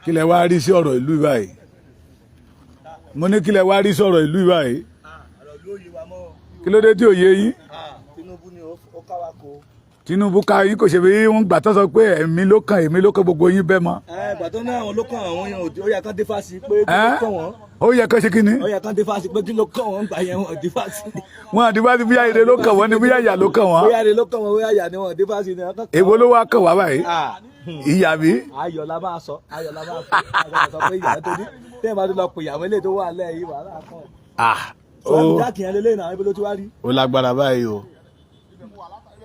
Kí lẹ wá rí sí ọ̀rọ̀ ìlú báyìí? Mo ní, kí lẹ wá rí sí ọ̀rọ̀ ìlú báyìí? Ọ̀rọ̀ ló yé wa mọ́. Kí ló dé tí ò yé yín? Tinubu ni ó ká wa kó. Tinubu ká yín kò ṣe bí wọ́n gbà tó sọ pé ẹ̀mí ló kàn, èmi ló kàn, gbogbo yín bẹ́ẹ̀ mọ́. Ẹ ìgbà tó ní àwọn ló kàn, àwọn yẹn ó yẹ kán dé fásitì pé kí ló kàn wọ́n. Ó yẹ kó ṣe kí ni? Ó yẹ kán dé fásitì pé kí ló kàn wọ́n. Gbà yẹn, wọ́n dé fásitì. Wọn àti bá ti bóyá ire ló kàn wọ́n ni, bóyá ìyà ló kàn wọ́n. Bóyá ire ló kàn wọ́n, bóyá ìyà ni, wọ́n dé fásitì ni wọ́n kàn. Èwo ló wá kàn wá báyìí? Ìyà bí? Ayọ̀ la máa sọ, ayọ̀ la máa sọ. Ayọ̀ sọ pé ìyà, nítorí tẹ́yìn bá ti lọ pè ìyàwó eléyìí tó wà lẹ́yìn, wàhálà kan. Ah. Sọ Ó jákè yẹn lélẹ́yìn náà, ibi ló ti wá rí. Ó lágbára báyìí o,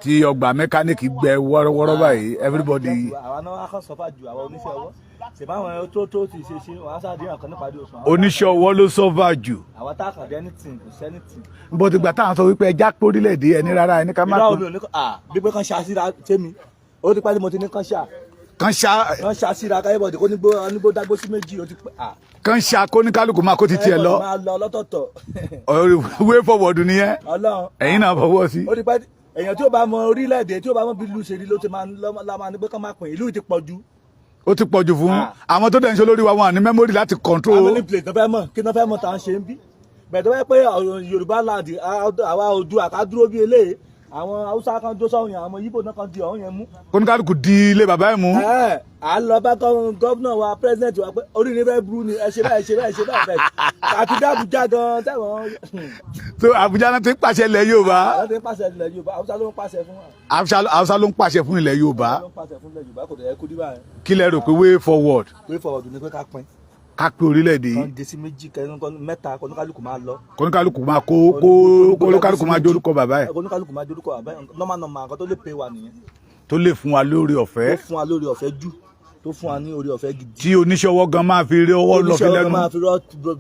tí ọgbà mẹkáníìkì gbẹ wọ́rọ́wọ́rọ́ báyìí, everybody. Àwa náà wá kàn suffer ju àwọn oníṣẹ́ ọwọ́ ṣèbáwọn tó ti ṣe wọn á sáà dín ọ̀kan nípàdé oṣù. Oníṣẹ́ ọwọ́ ló suffer jù. Àwa tá a kàn dé anything, kò sí anything. Bó ti gbà táwọn sọ wípé ẹja pé orílẹ̀-èdè ẹni rárá, ẹni ká má Irọ́, pé. omi ò ní kọ́ ah, bí pé kàn ṣá síra tèmi, ó ti pẹ́ tí mo ti ní kàn ṣá. Kàn ṣá. Kàn ṣá síra káyọ̀bọ̀dé kó nígbó dágbó sí méjì, ó ti pẹ́ ah. Kàn ṣá, kóníkálukú máa kó ti tiẹ̀ lọ. Máa lọ lọ́tọ̀ọ̀tọ̀. Way forward nìyẹn. Ọlọ́run. Ẹ̀yin náà fọwọ́ sí. Ó ti pẹ́. Èèyàn tí ó bá mọ orílẹ̀-èdè, tí ó bá mọ bí ìlú ṣe rí, ló ti máa la máa ní pé kán máa pín ìlú, ti pọ̀ jù. Ó ti pọ̀ jù fún àwọn tó dẹ̀ ń ṣe olórí wa, wọn ní memory láti control. How many place tó fẹ́ mọ̀, kí ló fẹ́ mọ̀ tá à ń ṣe ń bí bẹ̀ẹ̀ tó fẹ́ pé ọ̀rọ̀ Yorùbá land, àwa Oòduà ká dúró bí eléyìí, àwọn Haúsá kan dó sọ́hún yẹn, àwọn Yíbò náà kan di ọ̀hún yẹn mú. Kóníkálukú di ilé bàbá ẹ̀ mú. Ẹ à ń lọ bá governor wa, president wa, pé orí ni fẹ́ burú ni, ẹ ṣe báyìí, ẹ ṣe báyìí, ẹ ṣe báyìí bẹ́ẹ̀ àti dàbújá gan tẹ̀wọ̀n. So Àbújá náà ti ń pàṣẹ ilẹ̀ Yorùbá. Àwọn tí ń pàṣẹ ilẹ̀ Yorùbá, Haúsá ló ń pàṣẹ fún wa. Haúsá ló ń pàṣẹ fún ilẹ̀ Yorùbá. Haúsá ló ń pàṣẹ fún ilẹ̀ Yorùbá, kò dẹ̀ yẹ kó rí báyìí. Kí lẹ rò pé way forward? Way forward ni pé ká pín. Ká pé orílẹ̀-èdè yìí. Kan dé sí méjì, kẹrin, mẹ́ta, kọ́nùkálùkù máa lọ. Kóníkálukú máa kó kóníkálukú máa jórúkọ bàbá ẹ̀. Kọ́nùkálùkù máa jórúkọ bàbá ẹ̀, normal normal, nǹkan tó lè pè wá nìyẹn. Tó lè fún wa lórí ọ̀fẹ́. Tó fún wa lórí ọ̀fẹ́ jù, tó fún wa ní orí ọ̀fẹ́ gidi. Tí oníṣẹ́ ọwọ́ gan máa fi rí ọwọ́ lọ fi Oníṣẹ́ ọwọ́ lẹ́nu. máa fi rọ́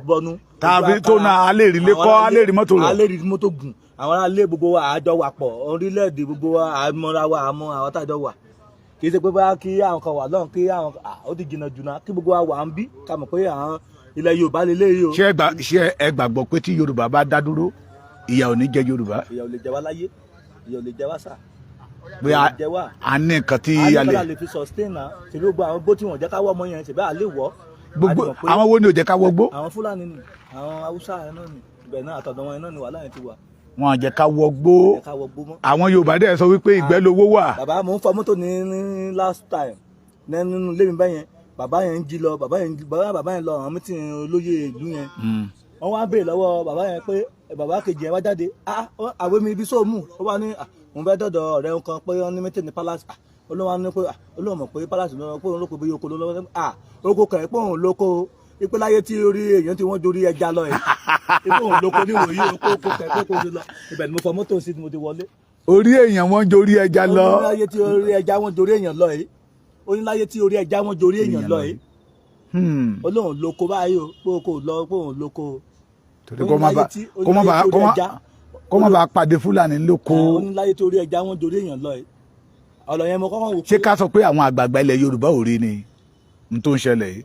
bọnú. Tàbí tó náà a lè rí ilé kọ́, a lè rí mọ́tò rọ̀. A lè rí mọ́tò gùn. Àwọn ará ilé gbogbo wa àjọ wà pọ̀, orílẹ̀-èdè gbogbo wa àmọ́ra wa, àmọ́ àwọn tájọ wà. Kì í ṣe pé báyà kí àwọn kan wà lọ́hùn, kí àwọn ó ti jìnnà jùnà, kí gbogbo wa wà ń bí, ká mọ̀ pé àwọn ilẹ̀ Yorùbá lélẹ́yìí o. Ṣé ẹ gbàgbọ́ pé tí Yorùbá bá dá dúró, ìyà ò ní jẹ Yorùbá? Ìyà ò lè jẹ wá láyé, ìyà ò lè jẹ wá sà. Pé Ìyà ò lè jẹ wá. A ní nǹkan tí a a ní lè kọ́lá lè fi sustain náà, ṣèbí gbogbo àwọn gbó tí wọ́n jẹ́ ká wọ́ ọmọ yẹn, ṣèbí à lè wọ́. Gbogbo A ti mọ̀ pé àwọn wo ni ò jẹ́ ká wọgbó? Àwọn Fúlàní ni, àwọn Haúsá yẹn náà ni, ibẹ̀ náà àtọ̀dọ̀ wọn yẹn náà ni wàhálà yẹn ti wà. Wọn à jẹ́ ká wọgbó. Jẹ́ ká wọ gbó mọ́. Àwọn Yorùbá dẹ̀ sọ wípé ìgbẹ́ lowó wà. Bàbá, mò ń fọ mọ́tò ní last time nínú ilé mi bẹ́yẹn, bàbá yẹn ń jí lọ, bàbá yẹn ń jí, bàbá yẹn lọ àwọn meeting olóyè ìlú yẹn. Wọ́n wá béèrè lọ́wọ́ bàbá yẹn pé bàbá kejì yẹn wá jáde, ah, àwọn mi ibi sóòmù, ó wá ní ah, òun fẹ́ dọ̀dọ̀ ọ̀rẹ́ òun kan pé wọ́n ní meeting ní palace. Ah, olóhùn wa ní pé ah, olóhùn mọ̀ pé palace ló pé òun ló pé bóyá oko ló lọ́wọ́, ah, oko kẹ̀ pé òun lóko, ipe láyé tí orí èèyàn tí wọ́n dorí ẹja lọ yìí, ipe òun lóko níwòyí, oko kẹ̀ pé kò sí lọ. Ibẹ̀ ni mo fọ mọ́tò sí tí mo ti wọlé. Orí èèyàn wọn jorí ẹja lọ. Ó ní láyé tí orí ẹja wọn dorí èèyàn lọ yìí, ó ní láyé tí orí ẹja wọn dorí èèyàn lọ yìí. Ó lóun lóko báyìí o, pé oko lọ, pé òun lóko o. Torí kó má bá pàdé Fúlàní lóko. Ó ní láyé tí orí ẹja wọn dorí èèyàn lọ yìí. Ọ̀rọ̀ yẹn mo kọ́kọ́ wò. Ṣé ká sọ pé àwọn àgbààgbà ilẹ̀ Yorùbá ò rí ni n tó ń ṣẹlẹ̀ yìí?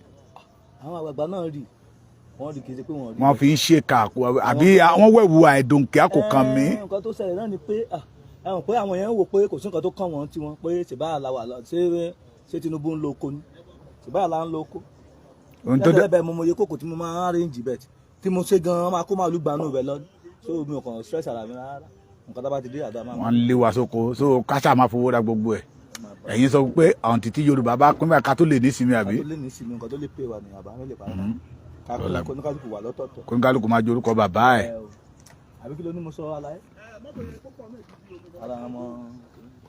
Àwọn àgbààgbà náà rí, wọ́n rí, kì í ṣe pé wọ́n rí. Wọ́n fi ń ṣèkà àbí wọ́n wẹ̀wù àìdùnkì àkókàn mi. Ẹ, nǹkan tó ṣẹlẹ̀ náà ni pé ah, ẹ mọ̀ pé àwọn yẹn ń wò pé kò sí nǹkan tó kàn wọ́n tiwọn, pé ṣèbá àlà wà lọ, ṣé Tinubu ń lo oko ni, ṣèbá àlà ń lo oko. Ohun tó dẹ̀ Lẹ́sẹ̀ bẹ́ẹ̀, mo mọ iye kòkò tí mo máa ń arrange bẹ́ẹ̀ tí mo ṣe gan-an, máa kó màálù gbanú bẹ̀ lọ, so mi ò kàn stress ara mi rárá. Nǹkan tá bá ti dé àdá máa. Wọ́n ń lé wa sóko, so káṣá máa fowó ra gbogbo ẹ̀. Ẹ̀yin sọ pé àwọn títí Yorùbá bá pín báyìí, ká tó lè nísinmi, àbí? Ká tó lè ní ìsinmi, nǹkan tó lè pè wá ní àbá ló lè parí ká kó kóníkálukú wà lọ́tọ̀ọ̀tọ̀. Kóníkálukú máa jorúkọ bàbá ẹ̀. Ẹ o. Àbí kí ló ní mo sọ aláyé ara ọmọ?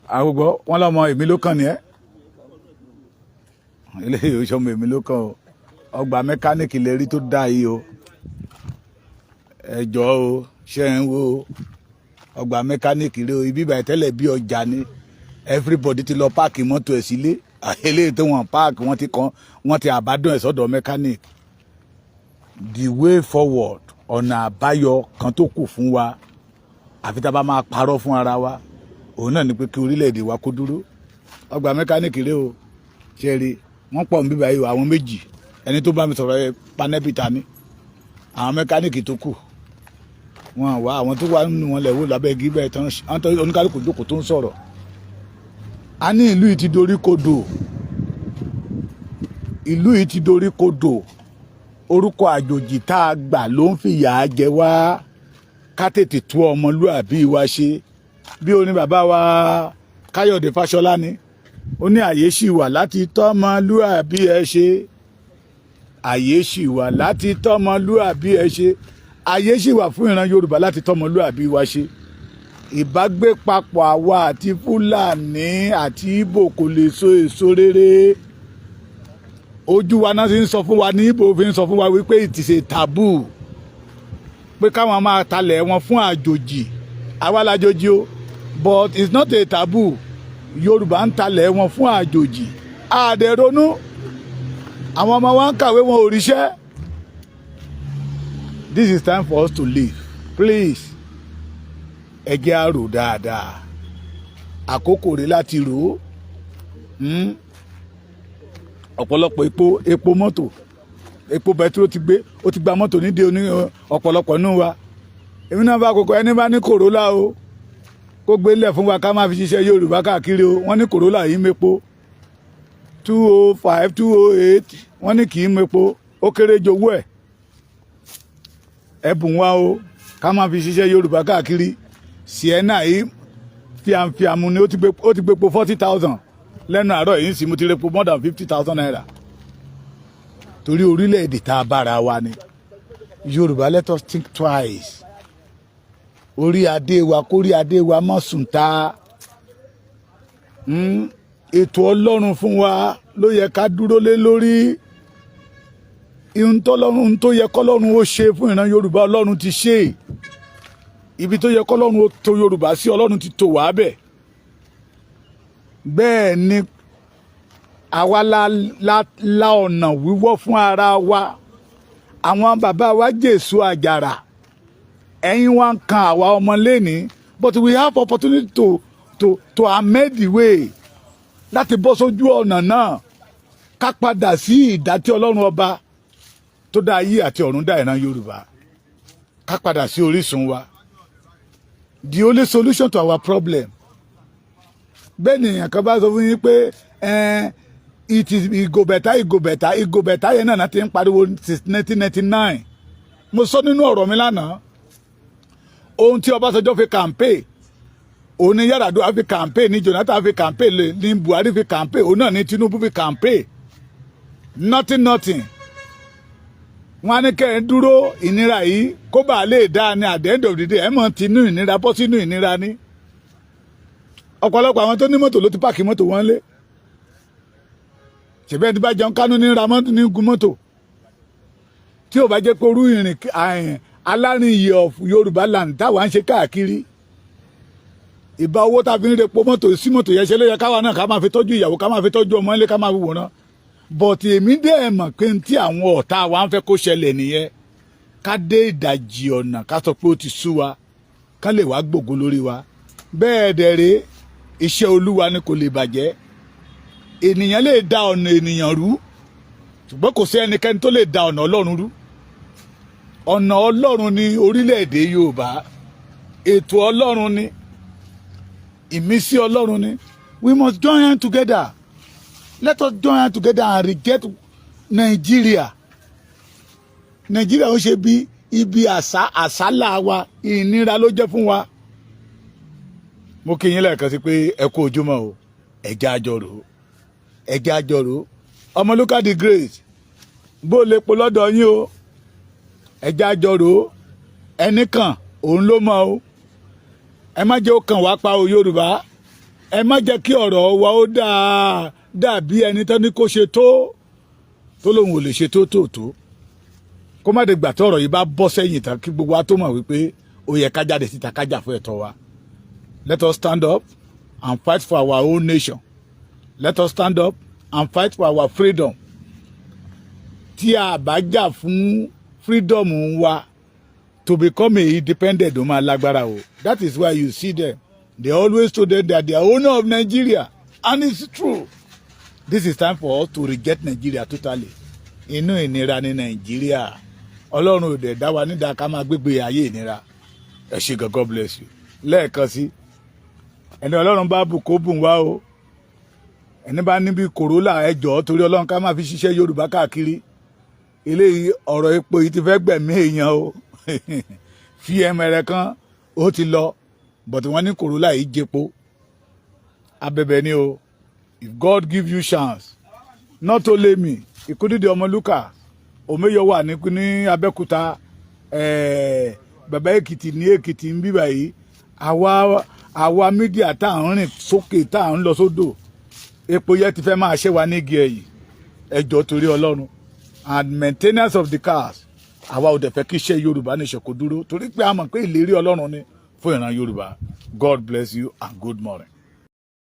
Àgbègbè wọn lọmọ èmi ló kàn ní ẹ, eléyìí ó sọmọ èmi ló kàn o. Ọgbà mẹkáníìkì lè rí tó dá yìí o. Ẹ jọ̀ọ́ o, ṣe ń wo ọgbà mẹkáníìkì rẹ o? Ibi ìbàyẹ̀ tẹ́lẹ̀ bí ọjà ni. Everybody ti lọ park mọ́tò ẹ̀ sílé. Eléyìí tó wọ́n park, wọ́n ti kàn, wọ́n ti àbádùn ẹ̀ sọ́dọ̀ mẹkáníìkì. The way forward, ọ̀nà àbáyọ kan tó kù fún wa, àfi tá a bá máa parọ́ fún ara wa, òun náà ni pé kí orílẹ̀-èdè wa kó dúró. Ọgbà mẹkáníìkì rẹ o. Ṣe rí wọ́n pọ̀ níbí báyìí o, àwọn méjì, ẹni tó bá mi sọ̀rọ̀ ẹ panẹ́bìtà ni. Àwọn mẹkáníìkì tó kù wọn wá, àwọn tó wà nínú wọn lẹ̀ wò lábẹ́ igi bẹ́ẹ̀ tán, àwọn tó oníkálukú jókòó tó ń sọ̀rọ̀. A ní ìlú yìí ti dorí kodò. Ìlú yìí ti dorí kodò. Orúkọ àjòjì tá a gbà ló ń fìyà jẹ wá. Ká tètè tú ọmọlúàbí wa ṣe. Bí orin bàbá wa Káyọ̀dé Fáṣọlá ni ó ní, àyè ṣì wà láti tọ́mọlúàbí ẹ ṣe, àyè ṣì wà láti tọ́mọlúàbí ẹ ṣe. Àyè ṣì wà fún ìran Yorùbá láti tọ́mọlúàbí wa ṣe. Ìbágbépapọ̀ àwa àti Fúlàní àti Ìgbò kò lè so èso rere. Ojú wa náà ti ń sọ fún wa ní Ìgbò fi ń sọ fún wa wípé it is a taboo pé káwọn máa talẹ̀ wọn fún àjòjì. Àwa lájòjì o, but it's not a taboo. Yorùbá ń talẹ̀ wọn fún àjòjì. Àdẹ̀ronú àwọn ọmọ wa ń kàwé, wọn ò ríṣẹ́. This is time for us to leave. Please, ẹ jẹ́ á rò dáadáa. Àkókò rẹ̀ láti rò ó. Ọ̀pọ̀lọpọ̀ epo mọ́tò, epo bẹtiró ti gbé, ó ti gba mọ́tò nídìí oní ọ̀pọ̀lọpọ̀ nù wa. Èmi náà bá kókó ẹni bá ní Corolla o, kó gbé lẹ̀ fún wa ká máa fi ṣiṣẹ́ Yorùbá káàkiri o. Wọ́n ní Corolla yìí mépo 205, 208. Wọ́n ní kì í mépo, ó kéré jowó ẹ̀. Ẹ̀bùn wa o, ká máa fi ṣiṣẹ́ Yorùbá káàkiri. Sienna yìí fíamfíàmù ni ó ti gbépo 40,000 lẹ́nu àárọ̀ yìí ń sì mo ti repo more than ₦50,000 torí orílẹ̀-èdè tá a bára wa ni. Yorùbá, let us think twice. Orí adé wa, kórí adé wa mọ́ sùn ta. Ètò Ọlọ́run fún wa ló yẹ ká dúró lé lórí. Ihun tọ́lọ́run tó yẹ kọ́lọ́run ó ṣe fún ìran Yorùbá, Ọlọ́run ti ṣe. Ibi tó yẹ kọ́lọ́run ó tò Yorùbá sí, Ọlọ́run ti tò wá bẹ̀. Bẹ́ẹ̀ ni àwa la ọ̀nà wíwọ́ fún ara wa. Àwọn bàbá wa jèso àjàrà, ẹ̀yin wa ń kan àwa ọmọ lẹ́ni, but we have opportunity to amend the way láti bọ́ sójú ọ̀nà náà, ká padà sí ìdá tí Ọlọ́run ọba tó dá ayé àti ọ̀run dá ìran Yorùbá, ká padà sí orísun wa. The only solution to our problem. Bẹ́ẹ̀ ni èèyàn kan bá sọ fún yín pé it is e go better, e go better, e go better yẹn náà ti ń pariwo since 1999. Mo sọ nínú ọ̀rọ̀ mi lánàá, ohun tí Ọbásanjọ́ fi campaign, òun ni Yar'Adua fi campaign, ní Jonathan fi campaign, ní Buhari fi campaign, òun náà ní Tinubu fi campaign. Nothing, nothing. Wọn á ní kẹ́ ẹ dúró, ìnira yìí kó bàa lè dáa ní. At the end of the day, ẹ mọ̀ tinú ìnira bọ́ sínú ìnira ní. Ọ̀pọ̀lọpọ̀ àwọn tó ní mọ́tò ló ti park mọ́tò wọn lé. Ṣèbẹ́ ẹni tí bá jẹun kánú ní ra mọ́tò, ní gun mọ́tò. Tí ò bá jẹ́ pé orú ìrìn alárìnyè of Yorùbá land táwa ń ṣe káàkiri, ìbá owó tá a fi ń repo mọ́tò sí mọ́tò yẹn, ṣe ló yẹ káwa náà ká máa fi tọ́jú ìyàwó, ká máa fi tọ́jú ọmọ ilé, ká máa fi wòran. But èmi dẹ́ mọ̀ pé tí àwọn ọ̀tá wa ń fẹ́ kó ṣẹlẹ̀ nìyẹn, ká dé ìdajì ọ̀nà, ká sọ pé ó ti sú wa, ká lè wá gbògo lórí wa. Bẹ́ẹ̀ dẹ̀ rèé, iṣẹ́ Olúwa ni, kò lè bàjẹ́. Ènìyàn lè da ọ̀nà ènìyàn rú, ṣùgbọ́n kò sí ẹnikẹ́ni tó lè da ọ̀nà Ọlọ́run rú. Ọ̀nà Ọlọ́run ní orílẹ̀-èdè Yorùbá, ètò Ọlọ́run ni, ìmísí Ọlọ́run ni. We must join hands together. Let us join hands together and reject Nigeria. Nigeria ó ṣe bí ibi àṣà àṣálà wa, ìnira ló jẹ́ fún wa. Mo kí yín lẹ́ẹ̀kan sí pé ẹ kú ojúmọ́ o. Ẹ̀jẹ̀ àjọrò, ẹ̀jẹ̀ àjọrò. Ọmọlúkà the Great, bó lè po lọ́dọ̀ yín o. Ẹ̀jẹ̀ àjọrò. Ẹnì kan òun ló mọ̀ o. Ẹ má jẹ́ ó kàn wá pa o. Yorùbá, ẹ má jẹ́ kí ọ̀rọ̀ wa ó dáa dàbí ẹni tó ní kó ṣe tó lóun ò lè ṣe tó tó tó, kó má dé gbà tó ọ̀rọ̀ yìí bá bọ́ sẹ́yìn tán kí gbogbo wa tó mọ̀ wípé ó yẹ ká jáde síta, ká jà fún ẹ̀tọ́ wa. Let us stand up and fight for our own nation. Let us stand up and fight for our freedom. Tí a bá jà fún freedom wa to become a independent, ó máa lágbára o. That is why you see them, they always told them that they are owner of Nigeria, and it's true. This is time for us to reject Nigeria totally. Inú ìnira ní Nàìjíríà. Ọlọ́run ò dẹ̀ dá wa nídàá ká máa gbégbé ayé ìnira. Ẹ ṣé gan. God bless you. Lẹ́ẹ̀kan sí, ẹni Ọlọ́run bá bù kó bùn wá o. Ẹni bá níbi Corolla, ẹ jọ̀ọ́, torí Ọlọ́run, ká máa fi ṣiṣẹ́ Yorùbá káàkiri. Eléyìí, ọ̀rọ̀ epo yìí ti fẹ́ gbẹ̀mí èèyàn o. Fi ẹmẹrẹ kan ó ti lọ, but wọ́n ní Corolla yìí jẹpo abẹ́bẹ̀ ni o. If God give you chance, not only me, ìkúdídé Ọmọlúkà Òmeyọ wà ní Abẹ́òkúta, bàbá Èkìtì ní Èkìtì ń bíbà yìí. Àwa media tá à ń rìn sókè, tá à ń lọ sódò, epo yẹn ti fẹ́ máa ṣe wa nígi ẹ̀yìn. Ẹ jọ̀ọ́, torí Ọlọ́run, and maintenance of the cars, àwa ò dẹ̀ fẹ́ kí iṣẹ́ Yorùbá nation kó dúró, torí pé a mọ̀ pé ìlérí Ọlọ́run ni fún ìran Yorùbá. God bless you and good morning.